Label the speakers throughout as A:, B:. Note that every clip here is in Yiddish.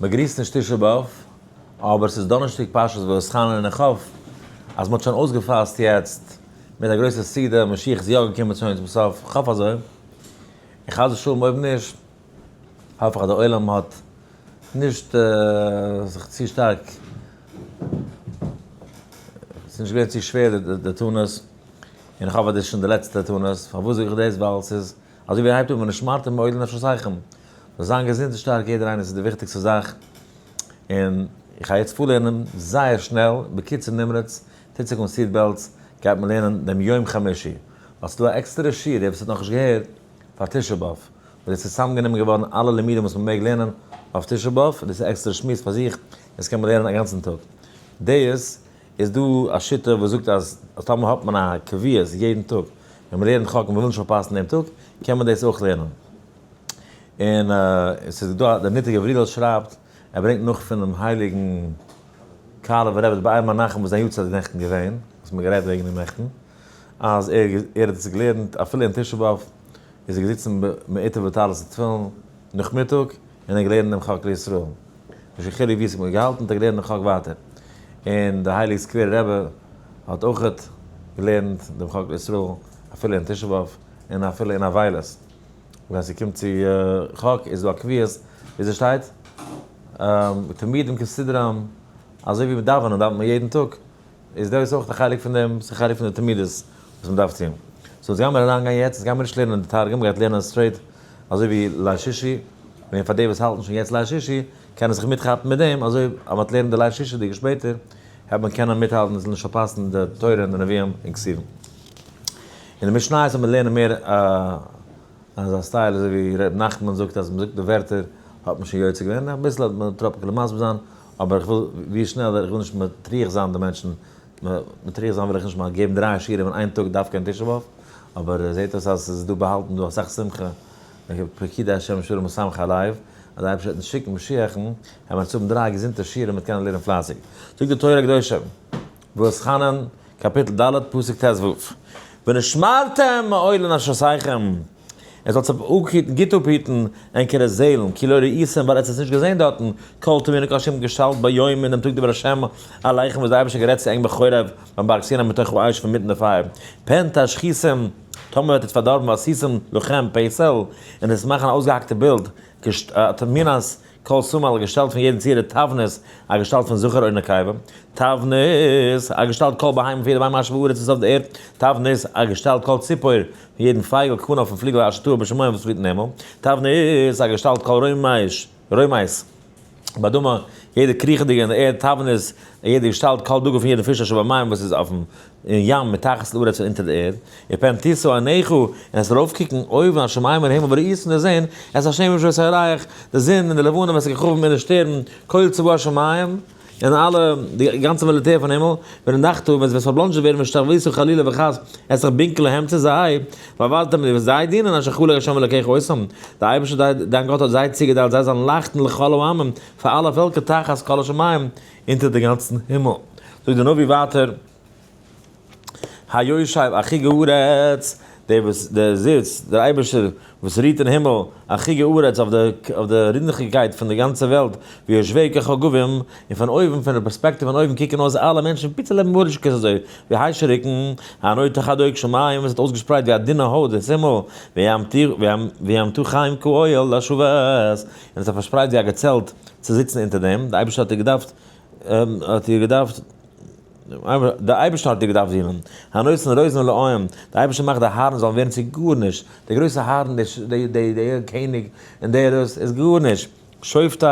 A: מען גריסט נישט תשעה באב, אבער ס'איז דאנערשטאג פרשת ואתחנן און איך האף אז מ'האט שוין אויסגעפאסט יעצט מיט א גרויסע סעודה, משיח איז יא געקומען שוין צום סוף, כ'האף אזוי, און חס ושלום אויב נישט, האף איך אז די עולם האט נישט זיך צו שטארק, ס'איז נישט געווען צו שווער די תענית, און איך האף אז דאס איז שוין די לעצטע תענית, פארוואס זאג איך דאס? ווייל ס'איז אזוי ווי ער הייבט אן ונשמרתם מאוד לנפשותיכם, זאל זיין געזונט און שטארק יעדער איינער ס'איז די וויכטיגסטע זאך, און איך גיי יעצט פארלערנען זייער שנעל בקיצור נמרץ, טוט זיך אן seat belts, גייט מען לערנען דעם יום חמישי, ווייל ס'איז דא א עקסטערע שיעור, דער וואס האט נאכנישט געהערט, פאר תשעה באב, וואס דאס איז צוזאמגענומען געווארן אלע לימודים וואס מען מעג לערנען אויף תשעה באב, דאס איז א עקסטערע שמועס פאר זיך, דאס קען מען לערנען א גאנצן טאג. דאס איז דא א שיטה וואס זאגט אז טאמער האט מען א קביעות יעדן טאג ווען מען לערנט חק און מען וויל נישט פארפאסן דעם טאג, קען מען דאס אויך לערנען. און עס איז דא דער ניטער גבריאל שרייבט, ער ברענגט נאך פונעם הייליגן קאלובער רבי באר מנחם וואס זיין יארצייט איז נעכטן געווען, וואס מען האט גערעדט וועגן אים נעכטן, אז ער ער האט עס געלערנט אפילו אין תשעה באב איז ער געזיצן מעוטף בטלית ותפילין נאכמיטאג און ער האט געלערנט דעם חק לישראל, נישט קיין חילוק ווי עס האט מען געהאלטן האט ער געלערנט דעם חק ווייטער, און דער הייליגער סקווערער רבי האט אויכעט געלערנט דעם חק לישראל אפילו אין תשעה באב און אפילו אין אבילות, ווען ס'קומט צו חק איז דא א קביעות ווי ס'שטייט תמידים כסדרם אזוי ווי דאווענען דאווענט מען יעדן טאג. איז דאס אויך א חלק פון דעם, ס'איז א חלק פון די תמידות וואס מ'דארף טון. so אונז גיימיר אריינגיין יעצט, אונז גיימיר נישט לערנען די תרגום, מ'גייט לערנען straight אזוי ווי ליל שישי, און פאר די וואס האלטן שוין יעצט ליל שישי, קענען זיך מיטכאפן מיט דעם, אזוי אז מ'וועט לערנען די ליל שישי'דיגע שפעטער, העט מען קענען מיטהאלטן און זאל נישט פארפאסן די תורה און די נביאים און כתובים. אין די משניות וועט מען לערנען מער אזא style אזוי ווי ר' נחמן זאגט אז מ'זאגט די ווערטער האט מען שוין יוצא געווען, אביסל האט מען טראפקעלע מסביר זיין, אבער איך וויל ווי שנעלער, איך וויל נישט מטריח זיין די מענטשן, מטריח זיין וויל איך נישט מ'זאל געבן דריי שיעורים אין איין טאג דווקא אין תשעה באב, אבער זעט אויס אז ס'איז דא באהאלטן דא אסאך שמחה, פקידי השם שלום משמחי הלב, אז די אייבערשטער וועט אונז שיקן משיח'ן, וועלן מיר אונז האבן דריי געזונטע שיעורים מ'וועט קענען לערנען פלייסיג. זאגט די תורה הקדושה, ואתחנן, קאפיטל ד', פסוק ט ו, ונשמרתם מאוד לנפשותיכם, עס זאלט זיך אפהיטן, גוט אפהיטן, ענקערע זעלן, כי לא ראיתם, ווייל עטס האטס נישט געזען דארטן, כל תמונה קיין שום געשטאלט ביום אין דעם טאג דבר השם אליכם וואס דער אייבערשטער האט גערעדט צו ענק בחורב ביים בארג סיני מתוך האש פון מיטן די פייער. פן תשחיתום, טאמער וועט עטס פארדארבן ועשיתם לכם פסל, און עס מאכן א אויסגעהאקטע בילד, תמונת כל סמל, א געשטאלט פון יעדן צורה, תבנית, א געשטאלט פון זכר או נקבה, תבנית, א געשטאלט כל בהמה פון יעדע בהמה אשר בארץ וואס איז אויף די ערד, תבנית, א געשטאלט כל ציפור פון יעדן פייגל, כנף פון פליגל אשר תעוף בשמים וואס פליט אין הימל, תבנית, א געשטאלט כל רומש, רומש, באדמה, יעדע קריכעדיגע אין די ערד, תבנית, יעדע געשטאלט כל דגה פון יעדן פיש אשר במים וואס איז אויפן אין ים מתחת לארץ פון אונטער די ערד, ופן תשא עיניך, און עס ארויפקוקן אויבן השמים אין הימל וראית און דערזען, את השמש ואת הירח, די זון און די לבנה ואת הכוכבים און די שטערן, כל צבא השמים, און אלע, די גאנצע מיליטער פון הימל, ונאנחת, ווען עס וועט פארבלאנדזשעט ווערן והשתחוית חלילה וחס, עס זיך בינקן להם צו זיי, ועבדתם און דו וועסט זיי דינען אשר חלק ה' אלקיך אותם, דער אייבערשטער דיין גאט האט זיי צוגעטיילט זיי זאלן לייכטן לכל העמים, פאר אלע פעלקער תחת כל השמים, אונטער די גאנצן הימל. זאגט דער נביא ווייטער, היושב על חגי הארץ, דער וואס דער זיצט, דער אייבערשטער וואס רוהט אין הימל, על חגי הארץ, אויף די אויף די רינדעכיגקייט פון די גאנצע וועלט, ויושבי כחגבים, און פון אויבן, פון די פערספעקטיוו פון אויבן קוקן אויס אלע מענטשן פיצעלע מורישקעס אזוי ווי היישעריקן, הנוטה כדוק שמים, וואס האט אויסגעשפרייט ווי א דינע הויט דאס הימל, וימתחם כאוהל לשבת, און עס האט פארשפרייט ווי א געצעלט צו זיצן אונטער דעם, די אייבערשטער האט איר געדארפט, האט איר געדארפט. דער אייבערשטער האט דיר געדארפט דינען. הנותן רוזין לאין, דער אייבערשטער מאכט די הארן זאלן ווערן צו גארנישט, דער גרויסער הארן, דער קעניג און דער דאס איז גארנישט. שופטי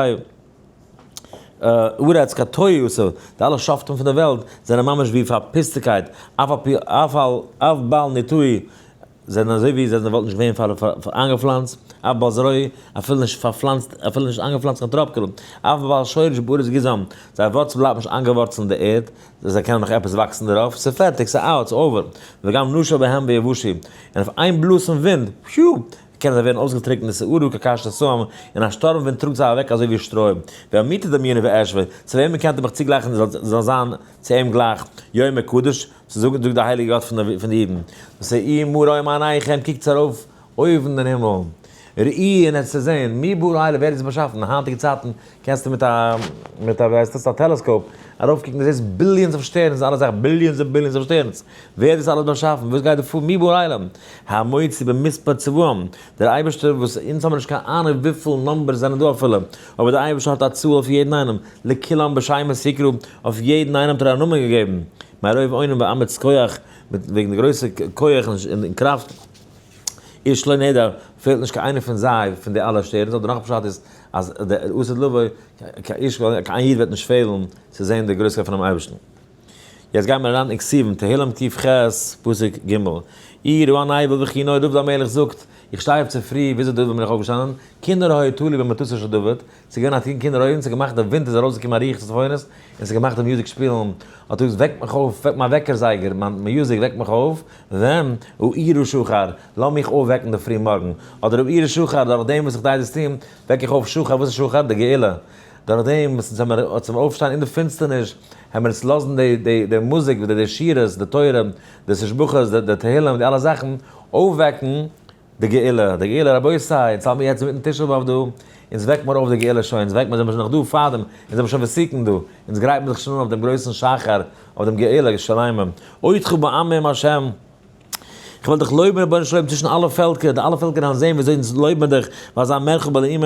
A: ארץ כתוהו עשו, די אלע שופטים פון דער וועלט זענען ממש ווי פארפוסטקייט, אף בל נטעו זענען אזוי ווי זיי וואלטן נישט געווען פאר איינגעפלאנצט, אף בל זרעו, אפילו נישט פארפלאנצט, אפילו נישט איינגעפלאנצט קיין טראפקעלע, אף בל שורש בארץ גזעם, זייער ווארצל בלייבט נישט איינגעווארצלט אין די ערד, זיי קענען נאך עפעס וואקסן דערויף, ס'איז פערטיג, ס'איז out, ס'איז over, וגם נשב בהם ויבשו, און אויף איין בלאז פון ווינט, פיו! קענען זיי ווערן אויסגעטריקנט ושערה כקשת תסעם, און א שטורם ווינט טראגט זיי אוועק אזוי ווי שטרוי. ואל מי תדמיוני ואשוה, צו וועמען קענט איר מיך צוגלייכן זאל זיין צו אים גלייך, יאמר קדוש, צו זאגן זאגט דער הייליגער גאט פון די אידן, שאו מרום עיניכם, קוקטס ארויף אויבן אין הימל. ראי און עס צו זען, מי ברא אלה, ווער האט עס באשאפן? אין היינטיגע צייטן קענסטו מיט א מיט א ווי הייסט עס א telescope ארויפקוקן דו זעסט billions of שטערנס אלע זאכן billions און billions of שטערנס, ווער האט דאס אלעס באשאפן? וואס גייט דא פאר? מי ברא אלה? המוציא במספר צבאם, דער אייבערשטער וואס אונז האבן נישט קיין אהנונג וויפיל numbers זענען דא אפילו, אבער דער אייבערשטער האט א צאל אויף יעדן איינעם, לכולם בשמות יקרא, אויף יעדן איינעם האט ער א נאמען געגעבן, מרוב אונים ואמץ כח, מיט וועגן די גרויסע כח און קראפט, איש לא נעדר, פעלט נישט קיין איינער פון זיי, פון די אלע שטערנס, אדער נאך א פשט איז, אז דער עתיד לבוא, קיין איש, קיין איד וועט נישט פעלן צו זען די גרויסקייט פונעם אייבערשטן. יעצט גייען מיר אריין אין כתובים, תהלים ק"ח, פסוק ג'. עירו הנבל וכינור דוד המלך זאגט, איך שטיי אויף צופרי, וויאזוי דוד המלך אויפגעשטאנען, כינור היה תלוי במטתו של דוד, ס'איז געווען א טין כינור אויבן, ס'האט געמאכט די ווינט איז ארויסגעקומען א רוח צפונית, און ס'האט געמאכט די מוזיק שפילן, האט ער געזאגט, וועק מיך אויף, וועק מיין וועקער זייגער, מיין מוזיק וועקט מיך אויף, ווען? העירה שחר, לאז מיך אויפוועקן די פרי מארגן, אדער העירה שחר, דורך דעם וואס איך דיי דאס טון, וועק איך אויף שחר, וואס איז שחר? די גאולה. דורך דעם וואס אונז האמיר צום אויפשטיין אין די פינסטערניש, העמיר עס לאזן די די די מוזיק, די די שירות, די תורה, די תשבחות, די די תהילים, די אלע זאכן, אויפוועקן די גאולה, די גאולה, רבותי, אונז האלט מיר יעצט אינמיטן תשעה באב דא, אונז וועקט מיר אויף די גאולה שוין, אונז וועקט מיר, זעמיר שוין נאך דא פארדעם, אונז זעמיר שוין ותיקין דא, אונז גרייט מיר זיך שוין אן אויף דעם גרויסן שחר, אויף דעם גאולה שלימה, אודך בעמים השם. איך וועל דיך לויבן רבונו של עולם צווישן אלע פעלקער, די אלע פעלקער וועלן זען ווי אזוי אונז לויבן מיר דיך, ווייל זיין מרחב בלאומים,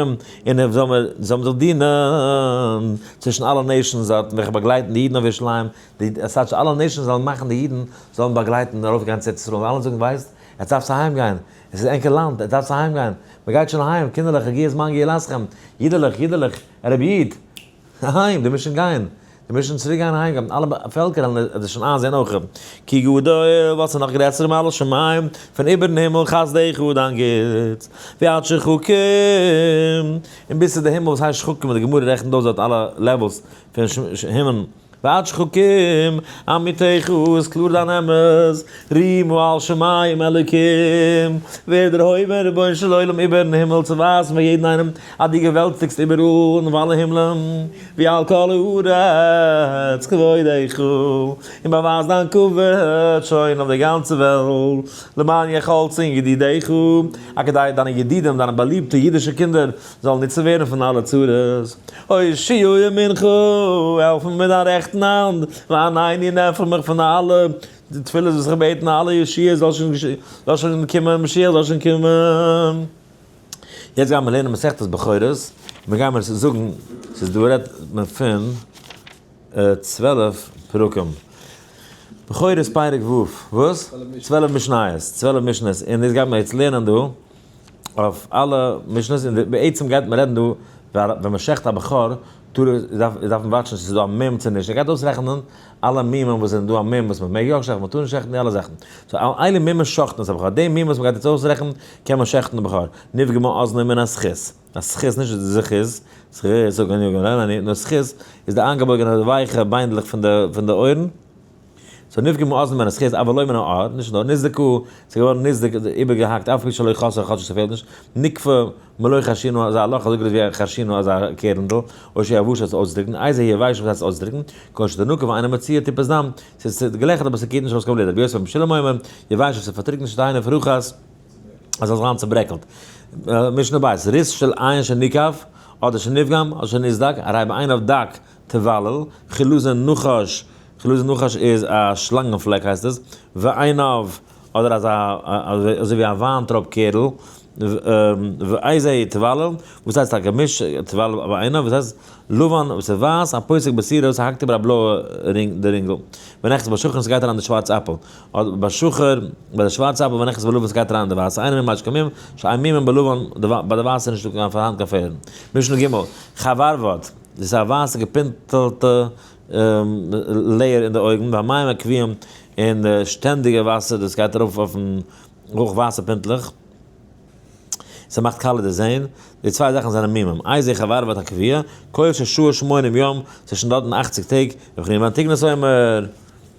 A: און זאל מיר זאל מען זיך דינען צווישן אלע nations דארטן וועלכע באגלייטן די אידן אויף ירושלים, די עס טייטש אלע nations זאלן מאכן די אידן זאלן באגלייטן און ארויפגיין צו ארץ ישראל, און אלע זאגן ווייסט, עטס דארפטס אהיים גיין, עס איז ענקער לאנד, עטס דארפטס אהיים גיין, מען גייט שוין אהיים, קינדערלעך הגיע זמן גאולתכם, אידעלעך, אידעלעך, רבי איד, אהיים, די מוזט שוין גיין, די מוזט שוין צוריק גיין אהיים, גיין אלע פעלקער וועלן דאס שוין איינזען אויך, כי גדול, ווייל ס'איז נאך גרעסער מעל השמים, פון איבערן הימל חסדך דיין גוטס, ועד שחקים, און ביז צו די הימל וואס הייסט שחקים, וואס די גמרא רעכנט אויס דארט אלע levels פון הימל. ועד שחקים, אמיתך איז קלאר דיין אמת, רימו על שמים אלוקים, ווער דערהויבן רבונו של עולם איבערן הימל צו ווייזן פאר יעדן איינעם אז דו געוועלטיגסט איבעראל און אויף אלע הימלען, ועל כל הארץ כבודך, און באווייז דיין כבוד שוין אויף די גאנצע וועלט, למען יחלצון ידידיך, א כדי דיינע ידידים, דיינע באליבטע אידישע קינדער, זאלן ניצול ווערן פון אלע צרות. הושיעה ימינך, העלף מיר מיט דיין רעכטן האנט, וענני און ענטפער מיך פון אלע די תפילות וואס איך בעט און אלע ישועות זאל שוין זאל שוין קומען, משיח זאל שוין קומען. יעצט גייען מיר לערנען מסכת בכורות, מיר גייען מיר זאגן, ס'איז דא רעדט מען פון 12 פרקים. בכורות פרק ו', וואס? 12 משניות, 12 משניות, און דאס גייט מען יעצט לערנען דא. אויף אלע משניות, און בעצם גייט מען רעדן דא ווען מען שעכט א בכור טאר דארף מען וואטשן צו ס'איז דא א מום צו נישט, ער גייט אויסרעכענען אלע מומים וואס זענען דא א מום וואס מען מעג יא שעכטן מען טאר נישט שעכטן די אלע זאכן, so אלו מומין שוחטין את הבכור, די מום וואס מען גייט יעצט אויסרעכענען קען מען שעכטן די בכור, נפגמה אזנו מן הזכות, א זכות נישט זכות, זכות זאגט מען יא נאר זכות איז די איינגעבויגענע ווייכע ביינדלעך פון די אויערן. so נפגמה אזנו מן הזכות אבל לא מן העור, נישט נאר, נסדקה, ס'איז געווארן נסדק, איבערגעהאקט, אף על פי שלא חסר כאטש ס'פעלט נישט, נקפה מלא חרשינו אזא לאך אזוי גרויס ווי א חרשינו אזא קערנדל, או שיבשה עס אויסצודריקן, איזה יבשה וואס הייסט אויסצודריקן, כל שתנקה ואינה מוציאה טיפת דם, ס'איז געלעכערט אבער ס'קערט נישט ארויס קיין בלוט, רבי יוסי ברבי משולם אומר, יבשה ס'פארטריקנט שתהא נפרחת, אז ס'זאל זיין צוברעקלט. משנה ב', ריס של עין שניקב, אדער שנפגם, אדער שנסדק, הרי בעיניו דק תבלל, חילזון נחש, חילזון נחש איז א שלאנגען פלעק הייסט עס, ועינב, אדער אזא אזוי ווי א וויינטרויב קערל, ואיזה תבלל, וואס הייסט א געמיש, תבלל ועינב, וואס הייסט לבן וואס איז ווייס, א פוסק בסירה וואס האקט איבער א בלויע רינג די רינגל, ונכנס בשחור און ס'גייט אריין די שווארצע אפעל, אדער בשחור ביי די שווארצע אפעל ונכנס בלבן ס'גייט אריין די ווייסע, אינו מום עד שכמום, שאין מומין בלבן, ביי די ווייסע איז נישטא קיין פארהאן קיין פעלערן. משנה ג', חברבד, דאס איז א ווייסע געפינטעלטע layer אין די אויגן, והמים הקבועים און די שטענדיגע וואסער דאס גייט ארויף אויפן אויך ווייסע פינטלעך, ס'מאכט קאלער די זעהן, די צוויי זאכן זענען מומים, איזהו חברבד הקבוע, כל ששהה שמונים יום, ס'איז שוין דארטן אכציג טעג, ובכן ואנטיגנוס אומר,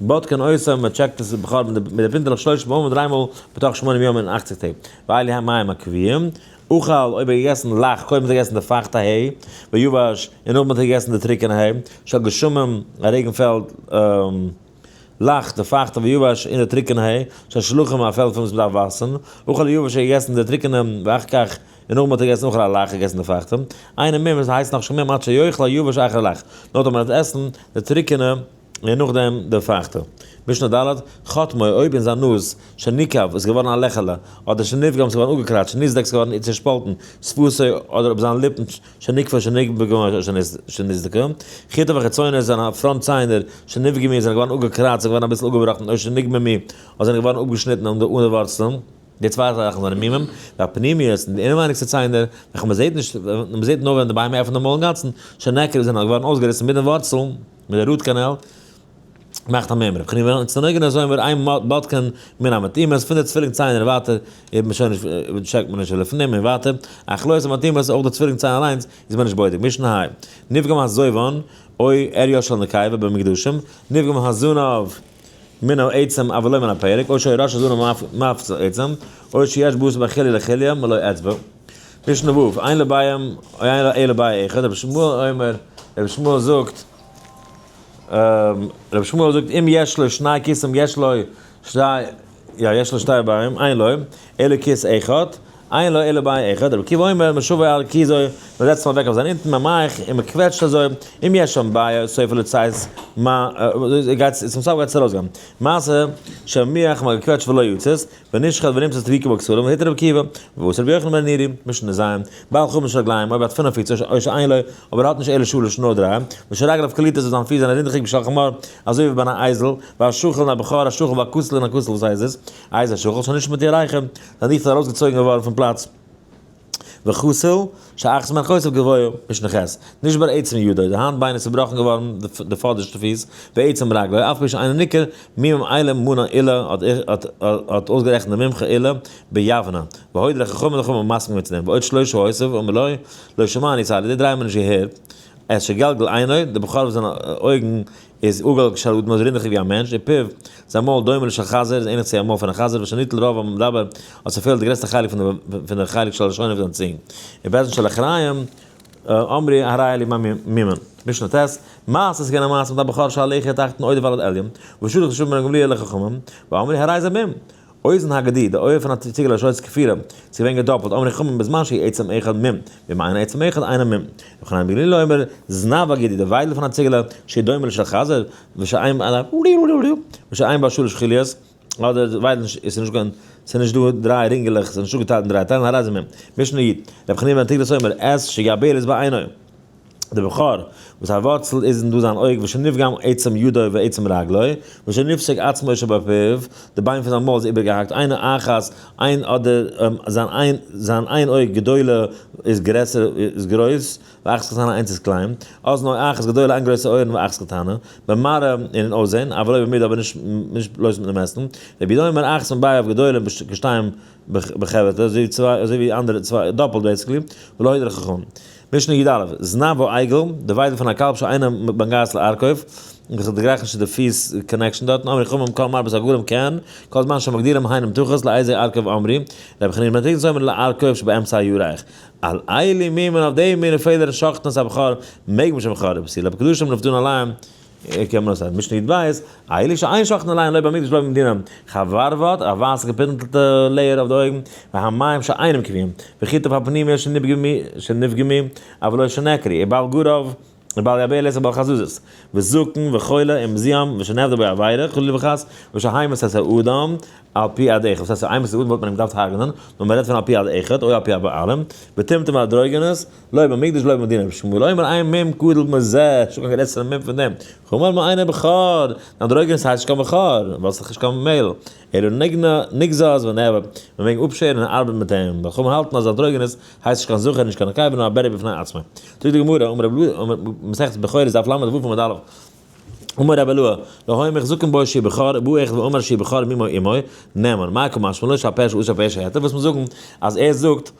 A: בודקין אותו, מען טשעקט עס בכור מיט די פינטעלעך שלוש פעמים דריי מאל בתוך שמונים יום אין אכציג טעג, ואלו המים הקבועים, אכל, אויב ער האט געגעסן לח, קודם האט ער געגעסן די פייכטע היי, ויבש, און נאכדעם האט ער געגעסן די טרוקענע היי, של גשמים, א רעגן פעלד, לח, די פייכטע ויבש, און די טרוקענע היי, של שלחים, א פעלד פון וואס מ'דארף וואסערן, אכל יבש, ער האט געגעסן די טרוקענע, ואחר כך. און נאכדעם האט ער געגעסן אויך א לח, געגעסן די פייכטע, אינו מום, עס הייסט נאך נישט מום עד שיאכל היבש אחר הלח, נאר טאמער ער וועט עסן די טרוקענע און נאכדעם די פייכטע. משנה ד', חוטמו, אויב אין זיין נאז, שניקב, איז געווארן א לעכעלע, אדער שנפגם, ס'איז געווארן אפגעקראצט, שנסדק, ס'איז געווארן צעשפאלטן, שפתו, אדער אויב זיין ליפן, שנקפה, שנפגמה, שנסדקה, חוטיו החיצונות, זיינע front ציינער, שנפגמו, זענען געווארן אפגעקראצט, זענען געווארן אביסל אפגעבראכן, או שנגממו, אדער זענען געווארן אפגעשניטן אן די ווארצלען. די צוויי זאכן זענען מומים, והפנימיות, און די אינעווייניגסטע ציינער, וועלכע מען זעט נישט, מען זעט נאר ווען די בהמה עפנט די מויל אינגאנצן, שנעקרו, זענען געווארן אויסגעריסן מיט דעם ווארצל, מיט די root canal, מאכט א מום. רבי חנינא בן תרדיון אומר אין בודקין מן המתאימות, פון די צווילינג ציינער און ווייטער, איז מען שוין נישט, טשעקט מען נישט ולפנים און ווייטער, אך לא המתאימות, אויך די צווילינג ציין אליינס, איז מען נישט בודק. משנה ה', נפגם הזובן, או עריה של נקבה במוקדשים, נפגם הזנב, מן העצם אבל לא מן הפרק, או שהיה ראש הזנב מפציע עצם, או שיש בשר בין חוליא לחוליא מלא אצבע. משנה ו', אין לו ביעים, או אין לו אלא ביע אחד, רבי שמואל אומר, רבי שמואל זאגט, רבי שמואל זאגט, אם יש לו שני כיסים יש לו שתי, יא, יש לו שתי ביעים, אין לו אלא כיס אחד, אין לו אלא ביע אחד, רבי עקיבא אומר, מושיבו על קיזו, מען זעצט אים אוועק אויף זיין אונטן, ממעך, און מען קוועטשט אזוי, אם יש שם ביע, סופו לצאת, מה, גייט, צום סוף גייט עס ארויסגיין. מעשה, שמיח, מען האט געקוועטשט ולא יצאת, ונשחט ונמצא דבוקה בכתלים, והתיר רבי עקיבא, ואסר רבי יוחנן בן נורי, משנה ז', בעל חמש רגליים, אויב ער האט פינף פיס, או שאין לו, אויב ער האט נישט אלא שלש נאר דריי, ושרגליו קלוטות און זיין פיס זענען רינדעכיג בשל חמור, אזוי ווי ביי אן אייזל, והשחל און א בכור, השחל והכתל און א כתל וואס הייסט דאס? אייז השחל שנשמט ירכו, זיין דיכט איז ארויסגעצויגן געווארן פון פלאץ. וחסיל, שאחת מהן חוסף גבוה, משנה ח', נשבר עצם ידו, די האנט ביין איז צובראכן געווארן, די פאדערשטע פיס, ועצם רגלו, אף על פי שאינו ניכר, מומים אלו מנה עולא האט אויסגערעכנט די מומחה עולא ביבנה, והודה לחכמים די חכמים האבן מסכים געווען צו דעם, ועוד שלושה הוסיף אמר לו, לא שמענו את אלו, די דריי האבן מיר נישט געהערט, את שגלגל עינו, די בכור וואס זיינע אויגן איז עגול כשל אדם אזוי רינדעכיג ווי א מענטש, ופיו, זיין מויל דומה לשל חזיר איז ענליך צו א מויל פון א חזיר, ושניטל רוב המדבר, אז ס'פעלט די גרעסטע חלק פון די חלק של לשונו פון זיין צונג. ובית דין של אחריים, אמרו הרי אלו מומין. משנה ט', מעשה איז געווען א מעשה מיט א בכור שעל לחי התחתון עודף על העליון, ושלח ר' שמעון בן גמליאל לחכמים, ואמרו הרי זה מום. אוזן הגדי, די אויער פון א ציגעלע שהיתה כפולה, ס'איז געווען געדאפלט, אמרו חכמים בזמן שהוא עצם אחד מום, ואם אינו עצם אחד אינו מום. רבי חנניה בן גמליאל אומר, זנב הגדי, די וויידל פון א ציגעלע, שהוא דומה לשל חזיר, ושאין בה שלש חוליות, אדער די וויידל איז נישט קיין, ס'איז נישט דא דריי רינגעלעך, ס'איז נישט אפגעטיילט אין דריי טיילן, הרי זה מום. משנה י, רבי חנינא בן אנטיגנוס אומר, את שגבלת בעינו. דער בכור, וואס א ווארצל איז אין דא זיין אויג, ושנפגם עצם ידו ועצם רגלו, ושנפסק עצמו שבפיו, די ביין פון זיין מויל איז איבערגעהאקט, עינו אחת, איין אדער זיין איין זיין איין אויג גדולה איז גרעסער איז גרויס, ואחת קטנה איינס איז קליין, אזנו אחת גדולה איין גרויסע אויערן ואחת קטנה, במראה און אין אויסזען, אבל לא במידה אבער נישט נישט בלויז מיט די מעסטן, רבי יהודה אומר אחת מבעיו גדולה כשתיים בחברתה, אזוי ווי צוויי אזוי ווי אנדערע צוויי דאפלט basically, ולא הודו לחכמים. משנה י א, זנב העגל, די וויידל פון א קאלב שאינו מגעת לארכוב, וואס האט דערגרייכט נישט צו די פיס connection דארטן, אמרו חכמים כל מרבית עגלים כן, כל זמן שמגדילים הן נמתחות לאיזה ארכוב אמרו, רבי חנינא בן תרדיון אומר לארכוב שבאמצע הירך. על אלו מומין אויף די מינע פעלערן שוחטין את הבכור, מעג מען שוין בכור, פסולי בקדשים נפדין עליהם, קען מען אויסהייבן משנה י ב, אלו שאין שוחטין עליהן לא במקדש ולא במדינה, חברב"ד, א ווייסע געפינטלטע layer אויף די אויגן, והמעיים שאינם קבועים, וחוטיו הפנימיות שנפגמו, אבל לא שנעקרו, ובעל גרב, ובעל יבלת ובעל חזזית, וזקן וחולה ומזוהם ושנעברה בו עבירה, חלילה וחס, ושהמית את האדם, על פי עד אחד, וואס הייסט המית את האדם וואלט מען אים געדארפט הרג'נען, נאר מען רעדט פון על פי עד אחד, או על פי הבעלים, וטמטום ואנדרוגינוס, לא במקדש ולא במדינה, רבי שמואל אומר אין מום גדול מזה, נישטא קיין גרעסערע מום פון דעם, חמור מאינו בכור, אנדרוגינוס הייסט נישט קיין בכור, ווייל ס'איז נישט קיין מעיל, אלא נגזז ונעבד, מען מעג אפשערן און ארבעטן מיט אים, ווייל חכמים האלטן אז אנדרוגינוס הייסט נישט קיין זכר נישט קיין נקבה נאר א בריה בפני עצמו. זאגט די גמרא, אמר רבי אלעזר, מסכת בכורות דף ל' ו עמוד א', אמר רבי אלעא, לא היו מוחזקין בו שהוא בכור, ובא אחד ואמר שהוא בכור ממו אמו, נאמן, מאי קא משמע לן שהפה שאסר הפה שהתיר, וואס מיר זאגן אז ער זאגט,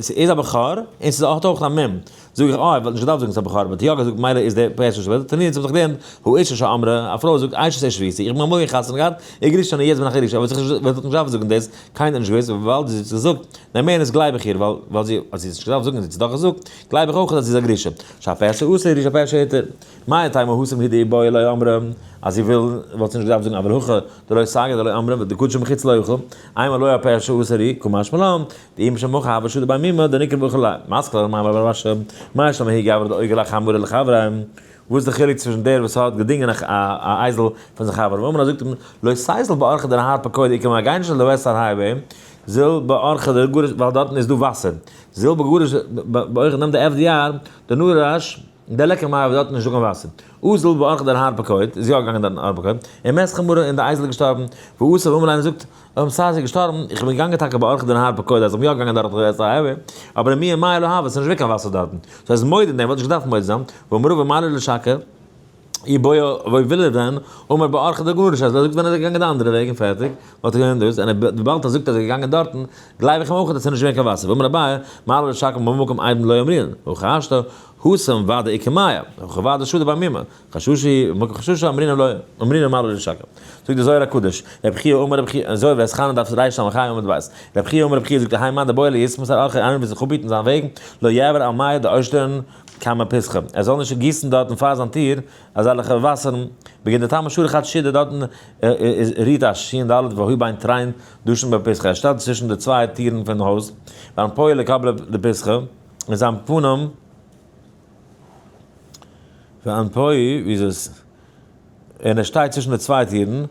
A: ס'איז א בכור, און ס'איז האט אויך א מום. זאג איך, אה, ער וואלט נישט געדארפט זאגן ס'איז א בכור, אבער האט יא געזאגט מילא איז דער פרשה שווער, תניא אונז האבן זיך געלערנט, האשה שאמרה, א פרוי זאגט אשת איש הייתי, איך בין אמאל געווען חתונה געהאט, וגרושתי אני יעצט בין איך א גרושה, אבער זי וואלט נישט געדארפט זאגן דאס, קיינער האט נישט געוואוסט, וויבאלד זי האט עס געזאגט, נאמנת גלייב איך איר, ווייל ווייל זי אז זי האט נישט געדארפט זאגן, זי האט עס דאך געזאגט, גלייב איך אויך אז זי איז א גרושה. שהפה שאסר הוא שהפה שהתיר. מאי טעמא התם הוא דאיבעיא לא אמרה, אז זי וויל וואלט זי נישט געדארפט זאגן אבל הכא דלא סגי דלא אמרה ודקדשי מחוץ לא אוכל, אימא לא הפה שאסר הוא, קא משמע לן, דאי משום הכי הוה שדי בי מומא דנקרא ואכיל ליה. מתקיף לה רב מרי בר רב אשי, מאי שנא מהאי גברא דאוגר ליה חמרא לחבריה, וואס איז די חילוק צווישן דער וואס האט געדינגען א אייזל פון זיין חבר ואמר זאגט אים לא תיזול באורחא דנהר פקוד איכא מ גיי נישט אויף די west side highway זיל באורחא דגרש ווייל דארטן איז דא וואסער זיל בגרש באורחא נעם די FDR דנרש דליכא מיא ווייל דארטן איז נישטא קיין וואסער אזל באורחא דנהר פקוד איז יא געגאנגען דארטן נהר פקוד ומת חמרא און די אייזל איז געשטארבן ואתא ואמר ליה זאגט אויב סיי איז געשטארבן, איך בין געגאנגען טאקע באורחא דנהר פקוד אז איך בין יא געגאנגען דורך די west highway, אבער אין מי און מיא לא הוה, ס'איז נישט געווען קיין וואסער דארטן. so ער איז מודה אין דעם, וואלט נישט געדארפט מודה זיין, ואמר רבא מה לי לשקר, אי בעי אויב וויל ער דען, אמר באורחא דגרש, אז ער זאגט ווען ער איז געגאנגען די אנדערע וועג און פערטיג, וואלט ער געווען דאס, און וויבאלד ער זאגט אז ער איז געגאנגען דארטן, גלייב איך אים אויך אז ס'איז נישט געווען קיין וואסער, ואמר אביי, מה לי לשקר במקום עדים לא אמרינן, הכא השתא, התם ודאי איכא מיא, הכא ודאי שדי בי מומא. חששי, מקום חששי אמרינן לא, אמרינן מה לי לשקר. זאגט דער זוהר הקדוש, רבי חייא אמר רבי חייא, זוהר ואתחנן דף רס"ה עמוד ב', רבי חייא אמר רבי חייא זאגט האי מאן דבעי ליתמסר אורחיה איינער וויל זיך אפהיטן זיין וועג, לא יעבור על מיא דאשדרן קמי פתחא, ער זאל נישט גיסן דארטן פאר זיין טיר אזעלכע וואסערן, בגין דתמא שרי חד שידא דארטן איז רוהט א שין ד' והוא בין תרין דשן בפתחא, ער שטייט צווישן די צוויי טירן פון הויז, ואנפוה לקבלה דפתחא, און זיין פנים. ואנפוה ווי איז עס? און ער שטייט צווישן די צוויי טירן,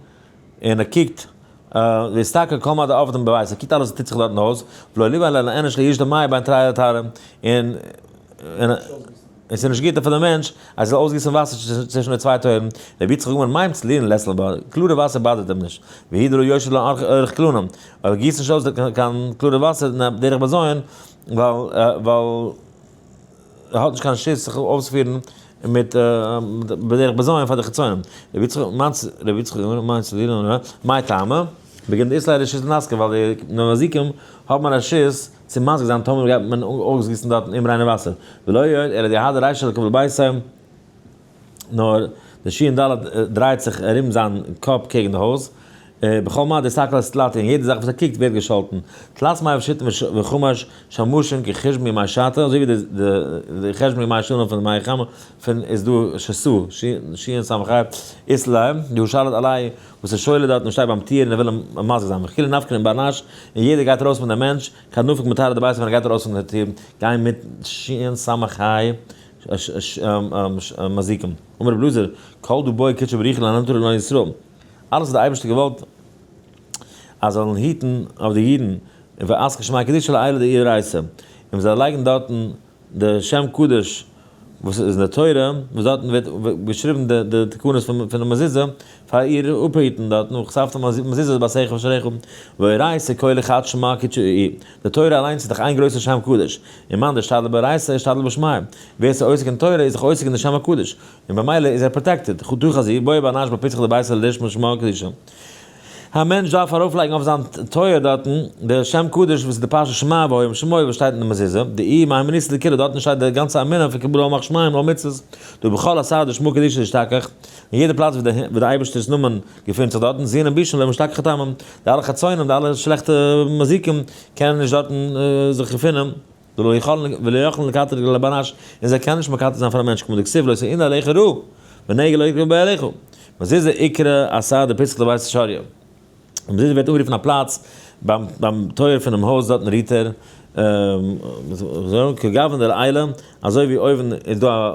A: און ער קוקט, ואסתכל כל מה דעבדין בבית, ער קוקט אלעס וואס טוט זיך דארט אין הויז, ולא ליבא ליה לאיניש לישדי מיא בין תרי לתרעא, און עס איז נישט גוט פאר דעם מענטש אז ער זאל אויסגיסן וואסער צווישן די צוויי טויערן, רבי יצחק אמר מים צלילין לית ליה בה, קלארע וואסער באדערט אים נישט, והוא דלא ישדי לאורח קלנא, ער גיסט נישט אויס קיין קלארע וואסער דרך בזיון, ווייל. ער האט נישט קיין רשות זיך אויפצופירן מיט בדרך בזיון פאר די חיצונים. רבי יצחק מיינט רבי יצחק מיינט צו דיר מאי טעמא? בגין דאית ליה רשות לנסכא ווייל די מזיקים האבן א רשות צו מזיק זיין טאמער גייט מען אויסגיסן דארטן אומריינע וואסער. ולא עוד אלא דאהדר רישא לקבל ביתיה נאר די שין ד' דרייט זיך ארום זיין קאפ קעגן די הויז, בכל מה דאסתכל אתתלטי, און יעדע זאך וואס ער קוקט ווערט געשאלטן, תלת מאה ושיתין וחמש שמשין כחשבון ימי שעתא, אזוי ווי די חשבון ימי שנה פון די מי חמה פון איז דא שס"ה, שין סמך ה', אית ליה, דהא שליט עליה, וואס איז שולט דארט און שטייט ביים טיר און ער וויל אים מזיק זיין, וכולהו נפקין עם בר נש, און יעדער גייט ארויס מיט דעם מענטש, כד נפיק מתרעא דביתיה ווען ער גייט ארויס פון די טיר, גייען מיט שין סמך ה'. מזיקים. אמר רבי אלעזר, כל דא בעי קודשא בריך הוא לאנטרא לן ישראל. אלעס האט דער אייבערשטער געוואלט אז זאלן היטן אויף די אידן, ואתקין שמיה קדישא לעילא דאורייתא, און מען זאל לייגן דארטן די שם קדוש וואס איז אין די תורה, וואס דארטן ווערט געשריבן די תקנות פון די מזוזה, פאר איר אפהיטן דארטן, וכתבתם מזוזות ביתך ובשעריך, ואורייתא כולא חד שמא קודשא איהו. די תורה אליינס איז דאך איין גרויסע שם קדוש, און מאן דאשתדל באורייתא אשתדל בשמיא, ווער ס'איז עוסק אין תורה איז דאך עוסק אין די שם הקדוש, און במילא איז ער protected, תא חזי, בעי בר נש בפתחא דביתיה לישמר שמא קדישא. א מענטש דארף ארויפלייגן אויף זיין טויער דארטן די שם קדוש וואס איז די פרשת שמע והיה אם שמוע וואס שטייט אין די מזוזה, דאיהי מהימנותא דכולא דארטן שטייט די גאנצע אמונה פון קבלה עמך שמים עול מצוות, דהא בכל אתר דשמא קדישא אשתכח, אין יעדע פלאץ וואו די אייבערשטער'ס נאמען געפינט זיך דארטן, זיון און בישין לא משתכחי תמן, די אלע חצונים, די אלע שלעכטע מזיקים, קענען נישט דארטן זיך געפינען, ולא יכולין לקטרג לבר נש, און זיי קענען נישט מקטרג זיין פאר א מענטש, כמו דכתיב לא תאונה אליך רעה, ונגע לא יקרב באהלך. מזוזה איקרי אתר דפתחא דביתא שריא. מזוזה ווערט אנגערופן א פלאץ ביים טויער פונעם הויז דארטן רוהט ער, כגוון דלעילא, אזוי ווי אויבן איז דא א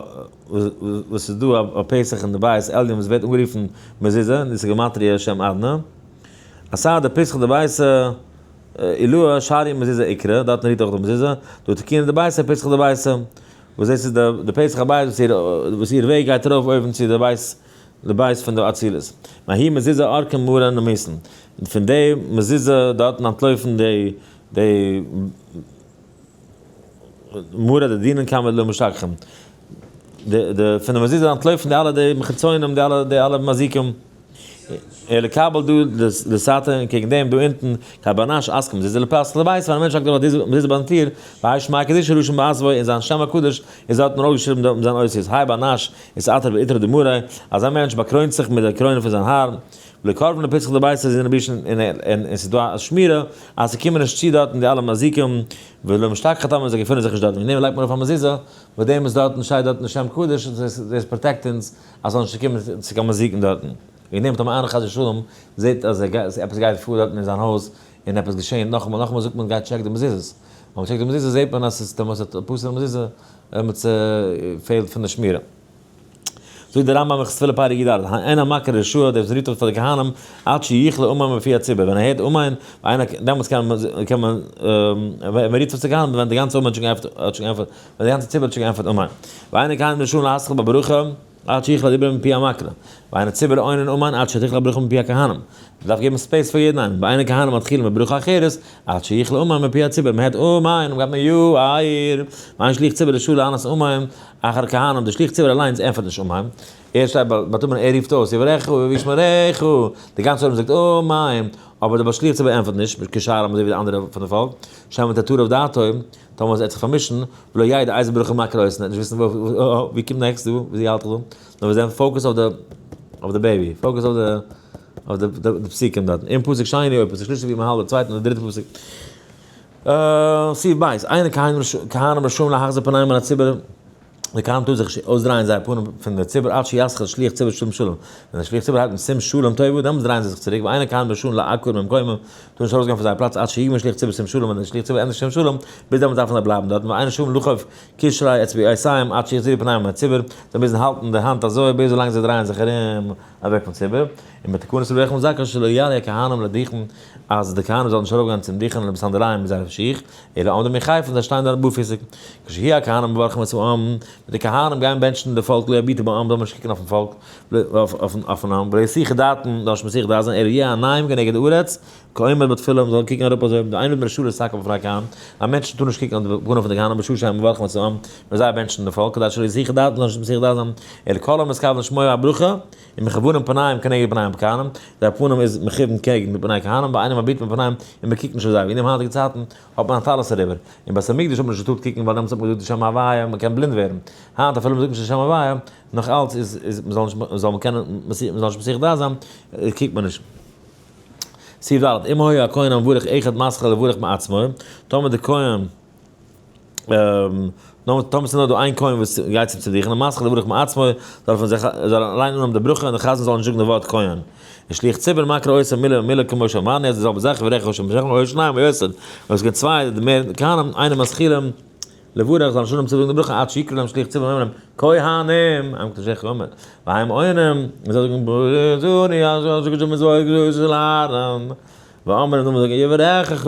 A: וואס איז דא א פתח אין די בית עליון וואס ווערט אנגערופן מזוזה, און דאס איז גמטריא שם אדנא. אתר דפתחא דביתא עילאה שריא מזוזה איקרי, דארטן רוהט אויך די מזוזה, דהא תקונא דביתא פתחא דביתא, וואס דאס איז די פתח הבית וואס איר וועג גייט ארויף אויבן צו די בית די בית פון די אצילות. מההיא מזוזה ערקין מארי נימוסין. און פון די מזוזה דארטן אנטלויפן די די מארי דדינין קמי דלא משתכחין. די די פון די מזוזה אנטלויפן די אלע די מחצונים די אלע די אלע מזיקים. לקבל דא לסתר און קעגן דעם דא אונטן, קרבנש אסכם מזוזה לפסח לבית, ווען א מענטש זאגט דארט מזוזה ביים טיר, והאי שמיה קדישא רשום בעזבו און זיין שם הקדוש איז דארטן ארויפגעשריבן דארט מיט זיין אותיות האי בר נש אתעטר בעיטרא דמאריה, אזא מענטש באקרוינט זיך מיט דער קרוין פון זיין האר, ולא קרבין לפתחא דביתיה זינא בישין און ס'איז דא א שמירה אז ס'קומען נישט צו דארטן די אלע מזיקים ולא משתכחי טמא זיי געפונען זיך נישט דארטן, וועגן דעם לייגט מען ארויף א מזוזה, וואס דעם איז דארטן שטייט דארטן שם קדוש און דאס protect אונז אז ס'זאל נישט קומען צו קיין מזיקים דארטן. וועגן דעם טאמער איינער חס ושלום זעט אז עפעס גייט פאר דארטן אין זיין הויז און עפעס געשעהן נאכאמאל נאכאמאל זאגט מען גיי check די מזוזות, ווען מען check ט די מזוזה זעט מען אז ס'איז טאמער ס'האט א פסול'ע מזוזה דעמאלטס פעלט פון די שמירה. זאגט דער רמב ם הלכות תפילה פרק י ד, אין המקרא רשאי, דער וואס רופט אויס פאר די כהנים עד שיכלה אמן בפי הציבור, ווען ער הערט אמן, דעמאלטס קען מען, ווען מען רופט אויס די כהנים ווען די גאנצע אמן האט שוין געענטפערט, ווען די גאנצע ציבור האט שוין געענטפערט אמן. ואין הכהנים רשאים להתחיל בברכה. עד שיכלה דיבור מפי המקרא, ואין הציבור עונין אמן עד שתכלה הברכה מפי הכהנים, מען דארף געבן space פאר יעדן איינעם, ואין הכהנים מתחילים בברכה אחרת עד שיכלה אמן מפי הציבור, מען הערט אמן און גייט מען יאיר, ואין שליח ציבור רשאי לענות אמן אחר הכהנים, דער שליח ציבור אליינס ענטפערט נישט אמן, ער שטייט ביי תמיד ער רופט אויס יברכך וישמרך, די גאנצע עולם זאגט אמן, אבער דער שליח ציבור ענטפערט נישט, כשאר אזוי ווי די אנדערע פון די פאלק, שמא תטרף דעתו, טאמער ער האט זיך פארמישן, ולא ידע איזה ברכה מקרא עושה, נישט וויסן ווי קומט next דא, ווי האלט איך דא, נאר מיר זענען focus אויף די, אויף די baby, focus אויף די, אויף די פסוקים דארטן, אין פסוק שני אויב פסוק שלישי ווי מען האלט די צווייטע און די דריטע פסוק. סעיף ב', אין כהנים רשאים להחזיר פניהם מן הציבור. די כהנים טאר זיך נישט אויסדרייען זייער פנים פון דער ציבור עד שיתחיל שליח ציבור שים שלום, ווען דער שליח ציבור הייבט אן שים שלום טובה דעמאלטס דרייען זיי זיך צוריק, ואין הכהנים רשאים לעקור ממקומם, טאר נישט ארויסגיין פון זייער פלאץ עד שיגמור שליח ציבור שים שלום, ווען דער שליח ציבור ענדיגט שים שלום, ביז דעמאלטס דארפן זיי בלייבן דארטן, ואין רשאים לכוף קשרי אצבעותיהם עד שיחזירו פניהם מן הציבור, זיי מוזן האלטן די האנט אזוי ביז ווילאנג זיי דרייען זיך ארום אוועק פון ציבור, און בתקנת רבי יוחנן בן זכאי שלא יעלו הכהנים לדוכן, אז די כהנים זאלן נישט ארויפגיין צום דוכן און בסנדליים מיט זייערע שיך, אלא עומדים יחפים זיי שטייען דארט בארפיסיג, כשיהיו הכהנים מברכים את העם, ווען די כהנים גייען בענטשן די פאלק לא יביטו בעם זאל מען נישט קוקן אויפן פאלק, אויפן עם, ולא יסיחו דעתם, זאל נישט מסיח דעת זיין, אלא יהיו עיניהם כנגד הארץ, כעומד בתפילה, מען זאל קוקן אראפ אזוי, ואין אדם רשאי להסתכל בפני הכהנים, א מענטש טאר נישט קוקן אויף די פנים פון די כהנים בשעה שהם מברכים את העם, ווען זיי בענטשן די פאלק, כדי שלא יסיחו דעתם, זאל נישט מסיח דעת זיין, אלא כל המתכוון לשמוע הברכה, ומכוונים פניהם כנגד פני הכהנים, זייער פנים איז מכוון קעגן די פני כהנים, ואינם מביטים בפניהם, און מען קוקט נישט אויף זיי, ווי אין די היינטיגע צייטן האט מען א טלית אריבער, אין בית המקדש האט מען נישט געטארט קוקן ווייל דעמאלטס האט מען געזאגט די שם הוויה, מען קען בלינד ווערן, היינט אפילו מען זאגט נישט די שם הוויה, נאך אלץ איז איז מען זאל נישט זאל מען קענען מען זאל נישט מסיח דעת זיין, קוקט מען נישט. סעיף ד', אם היה הכהן המברך אחד מתחיל לברך מעצמו, טאמער די כהן. נאר טאמער ס'איז נאר דא איין כהן וואס גייט צום צדיק און מתחיל לברך מעצמו, זאל ער זיך זאל ער אליין אנהויבן די ברכה און די חזן זאל נישט זאגן די ווארט כהן. און שליח ציבור מקרא עושה מילה ומילה כמו שאמרנו אז די זעלבע זאך יברכך השם בשם היו שניים או יותר, אויב עס געווען צוויי אדער מער כהנים אינם מתחילים לברך זאלן נישט אנהויבן צו זאגן די ברכה עד שיקרא להם שליח ציבור ואומר להם כהנים עם קדשך אומר והם עונים און זיי זאגן ברוך אתה ואמר און זאגן יברכך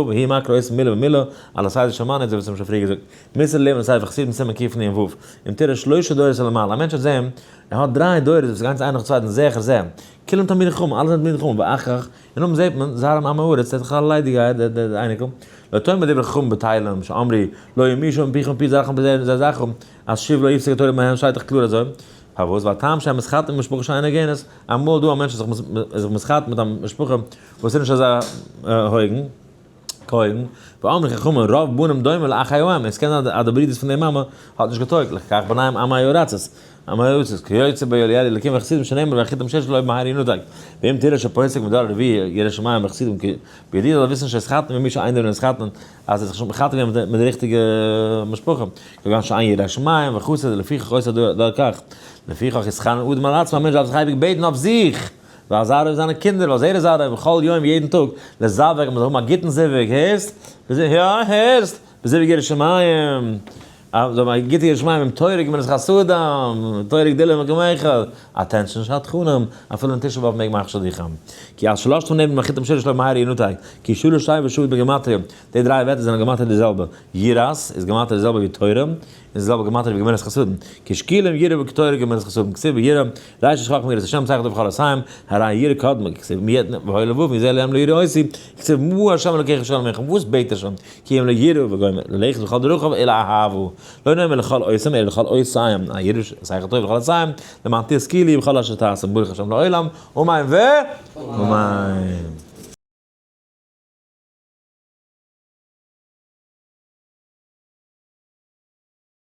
A: והיא מקרא עושה מילה במילה על הסדר של מנהיג אזוי ווי עס האבן שוין פריער געזאגט מוסר לעבן ספר חסידים סימן קנ ו אם תראה שלושה דורות ולמעלה א מענטש האט זעהן ער האט דריי דורות וואס גייען איינער נאכן צווייטן זה אחר זה כולם תלמידי חכמים אלע זענען תלמידי חכמים ואחר און נאכדעם זעהט מען זרעם עם הארץ ער האט זיך א ליידיגייער דער אייניקל לא תאמר דברי חכמים בטלים שאמרו לא ימושו מפיכם ומפי זרעכם ומפי זרע זרעכם אז שוב לא יפסק התורה מהם שטייט דאך קלאר אזוי פארוואס ווייל טעם שהם מתחתנים עם משפחה שאינה הוגנת אמאל דא א מענטש וואס איז זיך מתחתן מיט א משפחה וואס איז נישט אזא הוגן, כהן, ואמרו חכמים רוב בנים דומה לאחי האם, עס קען זיין אז די ברודערס פון די מאמע האט נישט געטויגט, לפיכך בניהם עמי הארצות, עמי הארצות, כיוצא באליהו אלקים וחסידים שנאמר והחוט המשולש לא מהר ינתק, ואם תראה שפוסק מדור רביעי ירא שמים וחסידים בידיעה זאל ער וויסן שהתחתן עם מי שאינו נתחתן, אז ער האט זיך נישט מחתן געווען מיט די ריכטיגע משפחה, כגון שאין ירא שמים וחסיד לפיכך עושה דרכך, לפיכך יתחנן אדם על עצמו, א מענטש דארף זיך אייביג בעטן אויף זיך, ועל זרעו אויף זיינע קינדער, ועל זרע זרעו, בכל יום יעדן טאג, לזווג, מען זאל האבן א גוטן זיווג, הערסט? יא, הערסט? בזיווג ירא שמים, זאל האבן א גוטע ירא שמים, עם תורה גמילות חסדים, תורה גדולה ממקומך, attention שדכנים, אפילו אין תשעה באב מעג מען מאכן שידוכים. כי על שלשתם נאמר מחוט המשולש לא מהרה ינתק, כי שלש תיבות שוות בגימטריא, די דריי ווערטער זענען גימטריא די זעלבע, יראת איז גימטריא די זעלבע ווי תורה, און די זעלבע גמטריא ווי גמילות חסדים, כי שקולים יראה וקטורת גמילות חסדים, כתיב יראה, ראשית חכמה יראת השם שכל טוב וכל עשיהם, הרי יראה קדמה, כתיב מי יתן והוי לבוב מזה להם לא יראה אותי, כתיב מה השם אלוקיך שואל ממך, וואס בעט ער שוין, כי אם לא יראו וגומר, ללכת בכל דרכיו אלא אהבו, לא נאמר לכל עושים אלא לכל עושיהם, א יראה שכל טוב וכל עשיהם, למען תשכילי בכל אשר תעשה, ברוך השם לעולם, אמן ו... אמן.